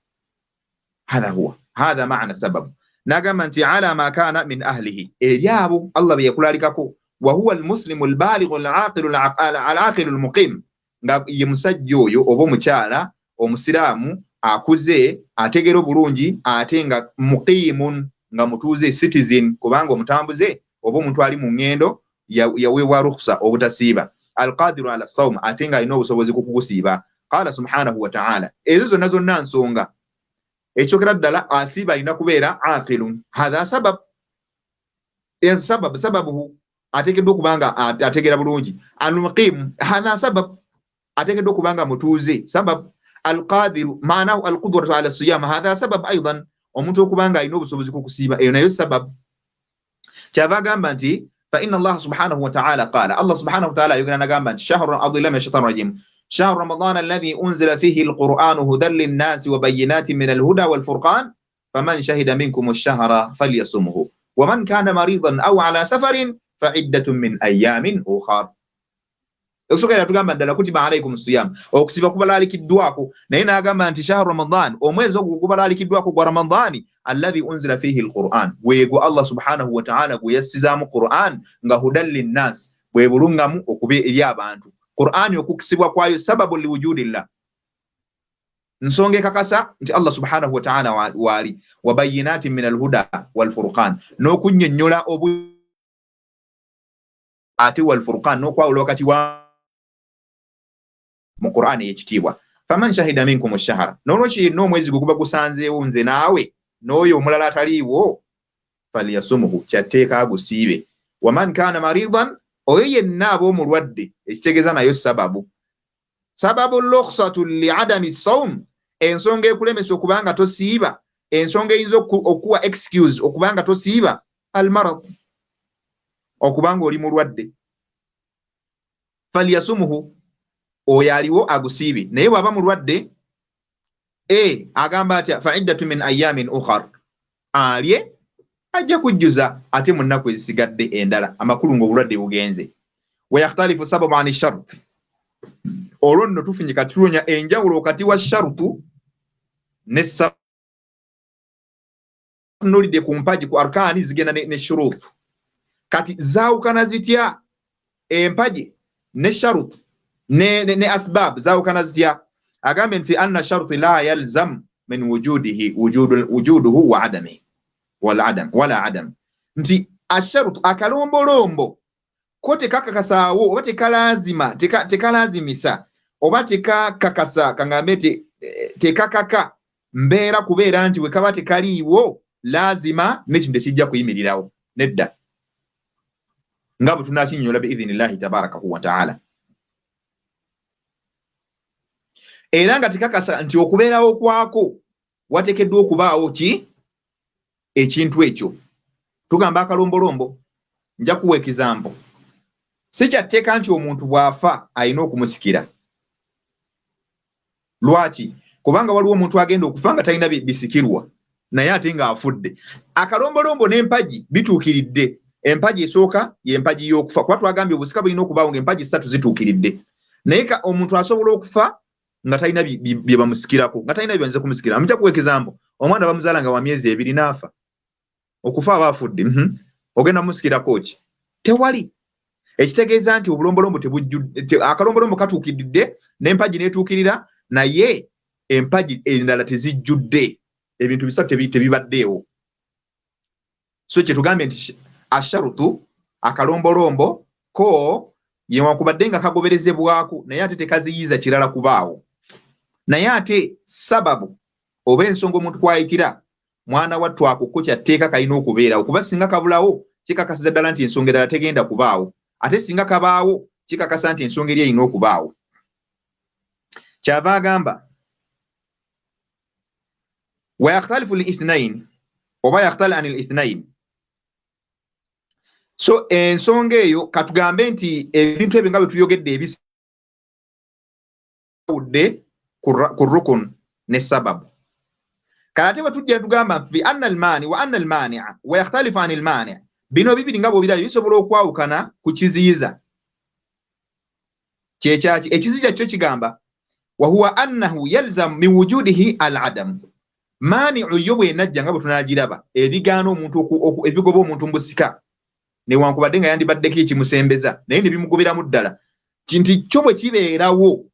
Hatha huwa hatha maana sababu. N'agamba nti ala ma kana min ahlihi, eri abo Allah be yakulaalikako, wa huwa almuslimu albalighu alaqilu alaqilu almuqim, nga ye musajja oyo oba omukyala omusiraamu akuze ategeera obulungi ate nga muqiimun, nga mutuuze, citizen, kubanga omutambuze oba omuntu ali mu ngendo yaweebwa rukhsa obutasiiba, alqadiru ala sawm, ate nga alina obusobozi ku kugusiiba. Qala subhanahu wa ta'ala, ezo zonna zonna nsonga. Ekyokera ddala asiiba alina kubeera aqilun, hatha sabab, sababuhu ateekeddwa okuba nga ategeera bulungi. Almuqimu hatha sabab, ateekeddwa okuba nga mutuuze, sabab. Alqadiru maanahu alqudratu ala siyam, hatha sabab aidan, omuntu okuba nga alina obusobozi ku kusiiba, eyo nayo sabab. Kyava agamba nti fa inna Allah subhanahu wa ta'ala qala, Allah subhanahu wa ta'ala ayogera n'agamba nti shahru adilla min shaitan rajim, shahru Ramadan alladhi unzila fihi alqur'anu hudan linnasi wa bayyinatin min alhuda walfurqan faman shahida minkum ash-shahra falyasumhu wa man kana maridan aw ala safarin fa iddatun min ayamin ukhar. Okusooka tugamba ddala kutiba alaykum siyam, okusiba kubalaalikiddwako, naye n'agamba nti shahru Ramadan, omwezi ogwo gubalaalikiddwako gwa Ramadani alladhi unzila fihi alquran, gwegwo Allah subhanahu wa ta'ala gwe yassizaamu Quran nga hudan linnas, bwe bulungamu okuba eri abantu. Qur'ani okukisibwa kwayo sababu liwujudillah, nsonga ekakasa nti Allah subhanahu wa ta'ala waali, wa bayyinatin min alhuda walfurqan, n'okunnyonnyola obu ate walfurqan, n'okwawula wakati wa mu Qur'ani ey'ekitiibwa. Faman shahida minkum ash-shahra, n'olwekyo yenna omwezi gwe guba gusanzeewo nze naawe n'oyo omulala ataliiwo, falyasumuhu, kyatteeka agusiibe. Waman kana maridan, oyo yenna aba omulwadde, ekitegeeza nayo sababu. Sababu lukhsatu liadami sawm, ensonga ekulemesa okubanga tosiiba, ensonga eyinza okuwa excuse okubanga tosiiba, almarad, okubanga oli mulwadde. Falyasumuhu, oyo aliwo agusiibe, naye bw'aba mulwadde agamba atya, fa iddatu min ayamin ukhar, alye ajja kujjuza ate mu nnaku ezisigadde endala, amakulu ng'obulwadde bugenze. Wa yakhtalifu sababu ani shart, olwo nno tufunye kati tulonya enjawulo wakati wa sharutu ne tunuulidde ku mpagi ku arkaani zigenda ne shurutu. Kati zaawukana zitya empagi ne sharutu ne asbab zaawukana zitya? Agambye nti anna sharti la yalzam min wujudihi wujuduhu wa adamihi wal adam wala adam, nti asharutu akalombolombo ko tekakakasaawo oba tekalazima tekalazimisa oba tekakakasa kangambe tekakaka mbeera kubeera nti wekaba tekaliiwo lazima n'ekintu tekijja kuyimirirawo nedda, nga bwe tunaakinnyonnyola biidhinillahi tabaraka wa taala. Era nga tekakasa nti okubeerawo kwako wateekeddwa okubaawo ki ekintu ekyo. Tugamba akalombolombo, nja kuwa ekizampo. Si kyatteeka nti omuntu bw'afa alina okumusikira. Lwaki? Kubanga waliwo omuntu agenda okufa nga talina bisikirwa naye ate ng'afudde. Akalombolombo n'empagi bituukiridde. Empagi esooka y'empagi y'okufa, kuba twagambye obusika bulina okubaawo ng'empagi ssatu zituukiridde. Naye omuntu asobola okufa nga talina bye bamusikirako, nga talina bye bayinza kumusikira. Mujja kuwa ekizampo, omwana bamuzaala nga wa myezi 2 n'afa. Okufa aba afudde, ogenda musikirako ki? Tewali. Ekitegeeza nti obulombolombo tebujjudde, akalombolombo katuukiridde n'empagi n'etuukirira, naye empagi endala tezijjudde, ebintu bisatu tebibaddeewo. So kye tugambye nti asharutu akalombolombo ko yewankubadde nga kagoberezebwako naye ate tekaziyiza kirala kubaawo. Naye ate sababu oba ensonga omuntu kwayitira mwana wattu ako ko kyatteeka kalina okubeerawo, kuba singa kabulawo kikakasiza ddala nti ensonga endala tegenda kubaawo, ate singa kabaawo kikakasa nti ensonga eri erina okubaawo. Kyava agamba wa yakhtalifu lithnain oba yakhtali an lithnain. So ensonga eyo katugambe nti ebintu ebyo nga bwe tubyogedde ebisawudde ku rukun ne sababu. Kale ate bwe tujja tugamba fi anna almani wa anna almania wa yakhtalifu an almani, bino bibiri nga bw'obirabye bisobola okwawukana ku kiziyiza. Kyekyaki ekiziyiza kyo kigamba wa huwa annahu yalzam min wujudihi al-adam. Mani'u yo bw'enajja nga bwe tunaagiraba ebigaana omuntu ebigoba omuntu mu busika newankubadde nga yandibaddeko ekimusembeza naye ne bimugoberamu ddala nti kyo bwe kibeerawo,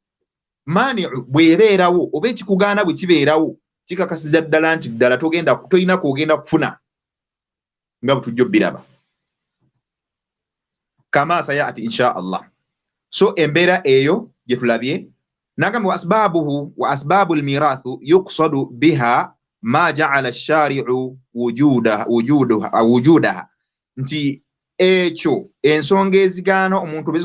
mani'u bw'ebeerawo oba ekikugaana bwe kibeerawo kikakasiza ddala nti ddala togenda tolina kwogenda kufuna nga bwe tujja obbiraba kama sayati insha Allah. So embeera eyo gye tulabye nagamba wa asbabuhu wa asbabu almirathu yuqsadu biha ma ja'ala ash-shari'u wujudaha, nti ekyo ensonga ezigaana omuntu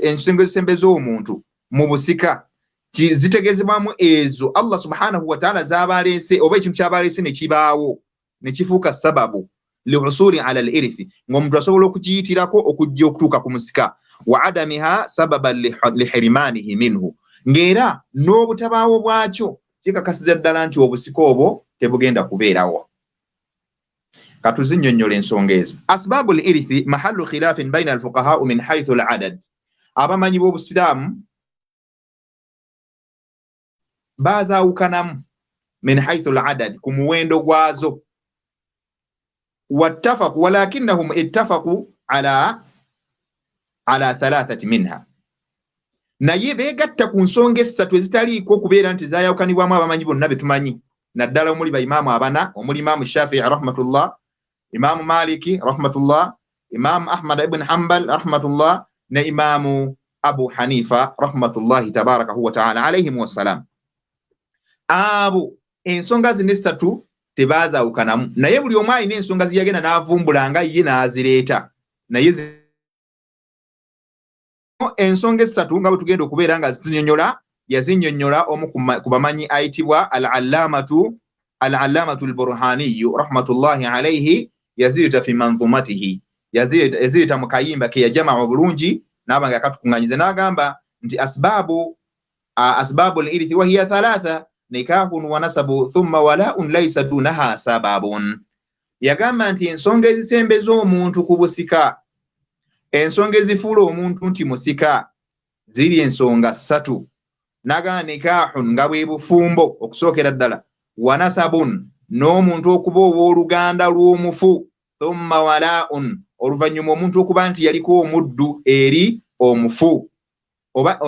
ensonga ezisembeza omuntu mu busika zitegeezebwamu ezo Allah subhanahu wa ta'ala z'abaleese oba ekintu ky'abaleese ne kibaawo ne kifuuka sababu lihusuli ala al-irithi, ng'omuntu asobola okukiyitirako okujja okutuuka ku musika, wa adamiha sababan lihirimanihi minhu, ng'era n'obutabaawo bwakyo kikakasiza ddala nti obusika obwo tebugenda kubeerawo. Katuzinnyonnyola ensonga ezo. Asbaabu al-irithi mahallu khilafin bayna al-fuqahaa min haythu al-adad. Abamanyi b'obusiraamu bazaawukanamu min haythu al-adad, ku muwendo gwazo. Wattafaqu walakinnahum ittafaqu ala thalathati minha, naye beegatta ku nsonga essatu ezitaliiko okubeera nti zaayawukanibwamu abamanyi bonna be tumanyi, naddala omuli baimaamu abana, omuli Imaamu Shafii rahmatullah, Imaamu Maliki rahmatullah, Imaamu Ahmad ibn Hanbal rahmatullah ne Imaamu Abu Hanifa rahmatullahi tabarakahu wa taala alaihim wassalam. Abo ensonga zino essatu tebazaawukanamu, naye buli omu alina ensonga ziyagenda n'avumbula nga ye n'azireeta. Naye ensonga essatu nga bwe tugenda okubeera nga zinyonnyola, yazinnyonnyola omu ku bamanyi ayitibwa al-allamatu al-burhaniyu rahmatullahi alayhi, yazireeta fi manzumatihi, yazireeta mu kayimba ke yajamaa obulungi n'aba nga yakatukuŋŋanyiza n'agamba nti asbaabu al-irithi wa hiya thalatha nikahun wa nasabu thumma wala'un laysa dunaha sababun. Yagamba nti ensonga ezisembeza omuntu ku busika, ensonga ezifuula omuntu nti musika ziri ensonga ssatu. N'agamba nikahun, nga bwe bufumbo okusookera ddala, wa nasabun, n'omuntu okuba owooluganda lw'omufu, thumma wala'un, oluvannyuma omuntu okuba nti yaliko omuddu eri omufu. Oba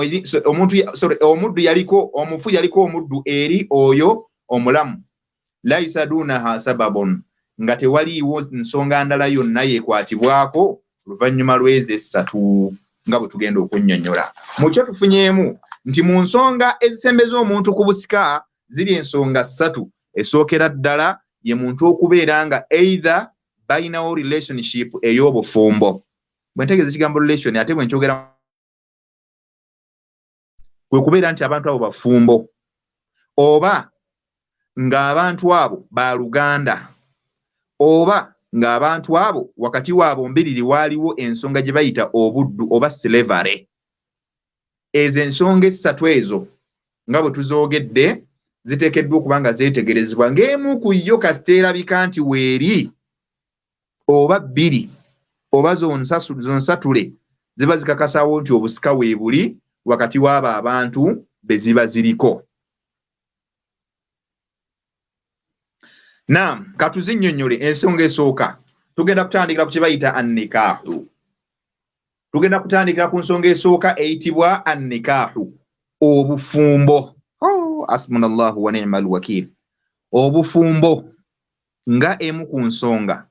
omuntu, sorry, omuddu yaliko, omufu yaliko omuddu eri oyo omulamu. Laisa dunaha sababun, nga tewaliiwo nsonga ndala yonna yekwatibwako luvannyuma lw'ezo essatu nga bwe tugenda okunnyonnyola. Mu kyo tufunyeemu nti mu nsonga ezisembeza omuntu ku busika ziri ensonga ssatu. Esookera ddala ye muntu okubeera nga either balinawo relationship ey'obufumbo. Bwe ntegeeza ekigambo relation, ate bwe nkyogera kwe kubeera nti abantu abo bafumbo, oba ng'abantu abo baluganda, oba ng'abantu abo wakati waabo mbiriri waaliwo ensonga gye bayita obuddu oba slavery. Ezo ensonga essatu ezo nga bwe tuzoogedde ziteekeddwa okuba nga zeetegerezebwa, ng'emu ku yo kasita erabika nti weeri oba bbiri oba zonsatule ziba zikakasawo nti obusika weebuli wakati w'abo abantu be ziba ziriko. Naam, katuzinnyonnyole. Ensonga esooka tugenda kutandikira ku kye bayita annikaahu. Tugenda kutandikira ku nsonga esooka eyitibwa annikaahu, obufumbo. Oh, asbunallahu wa ni'mal wakiil. Obufumbo nga emu ku nsonga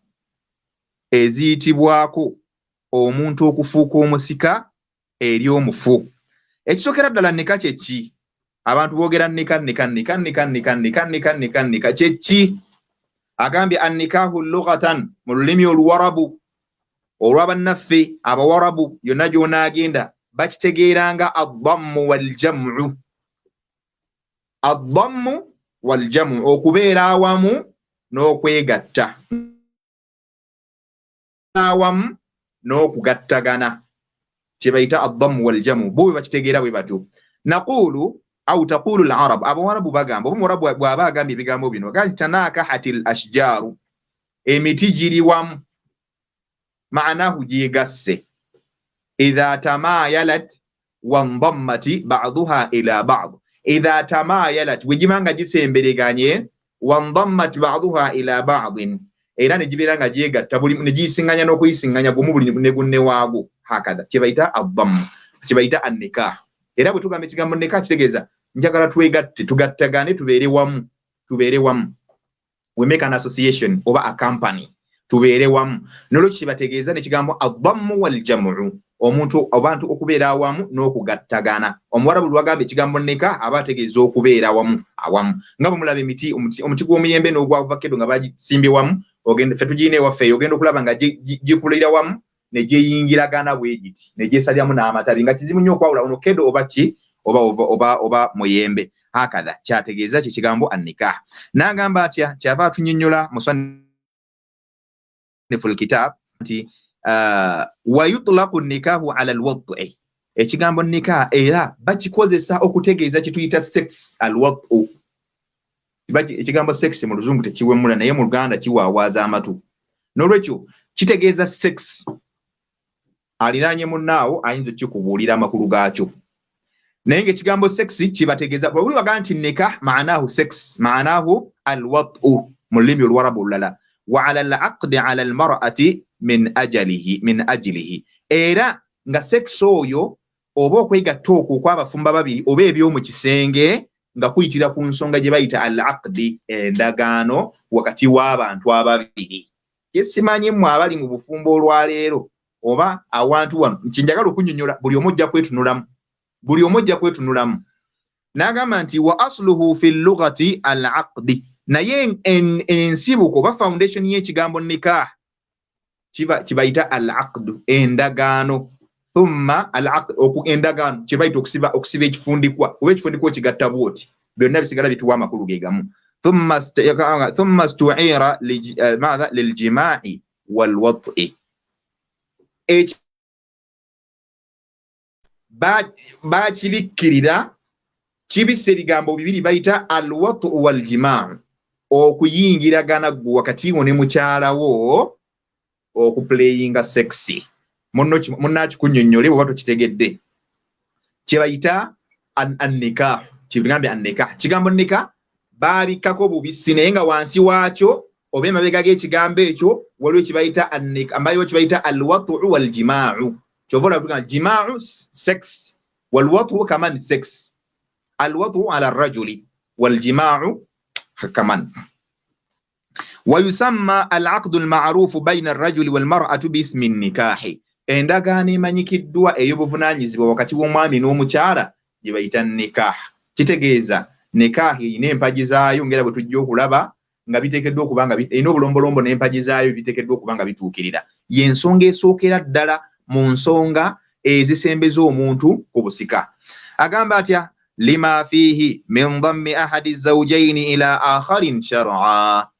eziyitibwako omuntu okufuuka omusika eri omufu. Ekisookera ddala nika kye ki? Abantu boogera nika nika nika nika nika nika nika nika nika kye ki? Agambye annikahu lughatan, mu lulimi oluwarabu olw'abannaffe abawarabu yonna gy'onaagenda bakitegeeranga addammu waljamu. Addammu waljamu, okubeera awamu n'okwegatta, awamu n'okugattagana, kye bayita addammu waljamu. Bo bwe bakitegeera bwe batyo. Naqulu au taqulu al-arab, abawarabu bagamba, oba omuwarabu bw'aba agambye ebigambo bino agamba nti tanakahati al-ashjaru, emiti giri wamu, maanahu gyegasse, idha tamayalat wandammati ba'duha ila ba'd. Idha tamayalat, bwe giba nga gisembereganye, wandammat ba'duha ila ba'din, era ne gibeera nga gyegatta buli ne giyisiŋŋanya n'okuyisiŋŋanya gumu buli ne gunne waagwo. Hakadha kye bayita addammu, kye bayita annikah. Era bwe tugamba ekigambo nikah kitegeeza njagala twegatte, tugattagane, tubeere wamu, tubeere wamu. We make an association oba a company, tubeere wamu. N'olwekyo kyebategeeza n'ekigambo addammu waljamu, omuntu abantu okubeera awamu n'okugattagana. Omuwarabu lwagamba ekigambo nikah aba ategeeza okubeera wamu awamu, nga bwe mulaba emiti, omuti gw'omuyembe n'ogwa avocado nga bagisimbye wamu, ogenda ffe tugirina ewaffe eyo, ogenda okulaba nga gikulira wamu ne gyeyingiragana bwe giti ne gyesaliramu n'amatabi, nga kizibu nnyo okwawula ono kedo oba ki oba oba oba oba muyembe. Hakadha kyategeeza kye kigambo annikah. N'agamba atya? Kyava atunnyonnyola musannifu lkitab nti wa yutlaqu nikahu ala alwad'i. Ekigambo nikah era bakikozesa okutegeeza kye tuyita sex, alwad'u. Ekigambo sex mu luzungu tekiwemula, naye mu Luganda kiwaawaaza amatu. N'olwekyo kitegeeza sex. Aliraanye munnaawo ayinza okukikubuulira amakulu gaakyo, naye ng'ekigambo sex kibategeeza bwe bagaa nti nikah maanahu sex, maanahu alwad'u mu lulimi oluwarabu olulala. Wa ala alaqdi ala almar'ati min ajalihi, min ajlihi. Era nga sex oyo oba okwegatta okwo okw'abafumba babiri oba eby'omu kisenge nga kuyitira ku nsonga gye bayita al-aqdi, endagaano wakati w'abantu ababiri. Kyesimanyi mmwe abali mu bufumbo olwaleero oba awantu wano, kye njagala okunnyonnyola buli omu ojja kwetunulamu, buli omu ojja kwetunulamu. N'agamba nti wa asluhu fi lughati al-aqdi, naye ensibuko oba foundation y'ekigambo nikah kibayita al-aqdu, endagaano. Thumma al-aqd, endagaano kye bayita okusiba, okusiba ekifundikwa, kuba ekifundikwa okigatta bw'oti, byonna bisigala bituwa amakulu ge gamu. Thumma stu'ira madha liljima'i walwad'i. Bakibikkirira kibisse ebigambo bibiri bayita alwat'u waljimaa, okuyingiragana ggwe wakati wo ne mukyala wo, okuplayinga sex. Munno akikunnyonnyole bw'oba tokitegedde. Kye bayita annikah, kigambye annikah. Kigambo nikah baabikkako bubisi, naye nga wansi waakyo oba emabega g'ekigambo ekyo waliwo kye bayita annikah, waliwo kye bayita alwat'u waljimaa'u. Kyova olaba tugamba jimaa'u sex. Walwatu kaman sex, alwatu ala rajuli waljimaau kaman. Wayusamma alaqdu almarufu baina arrajuli walmar'atu bismi nikahi, endagaano emanyikiddwa ey'obuvunaanyizibwa wakati w'omwami n'omukyala gye bayita nikah. Kitegeeza nikah erina empagi zaayo, ngera bwe tujja okulaba nga biteekeddwa okuba nga erina obulombolombo n'empagi zaayo biteekeddwa okuba nga bituukirira. Y'ensonga esookera ddala mu nsonga ezisembeza omuntu ku busika. Agamba atya? Lima fiihi min dammi ahadi zawjaini ila akharin shar'a,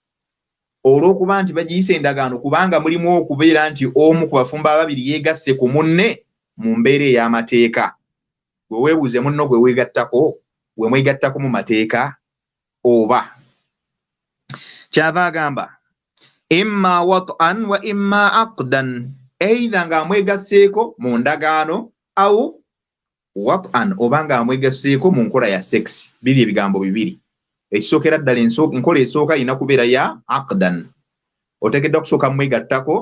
olw'okuba nti bagiyise endagaano kubanga mulimu okubeera nti omu ku bafumbo ababiri yeegasse ku munne mu mbeera ey'amateeka. Gwe weebuuze, munno gwe weegattako, we mwegattako mu mateeka oba? Kyava agamba imma wat'an wa imma aqdan, either ng'amwegasseeko mu ndagaano au wat'an, oba ng'amwegasseeko mu nkola ya sex. Biri ebigambo bibiri. Ekisookera ddala, enkola esooka erina kubeera ya aqdan, oteekeddwa kusooka mwegattako.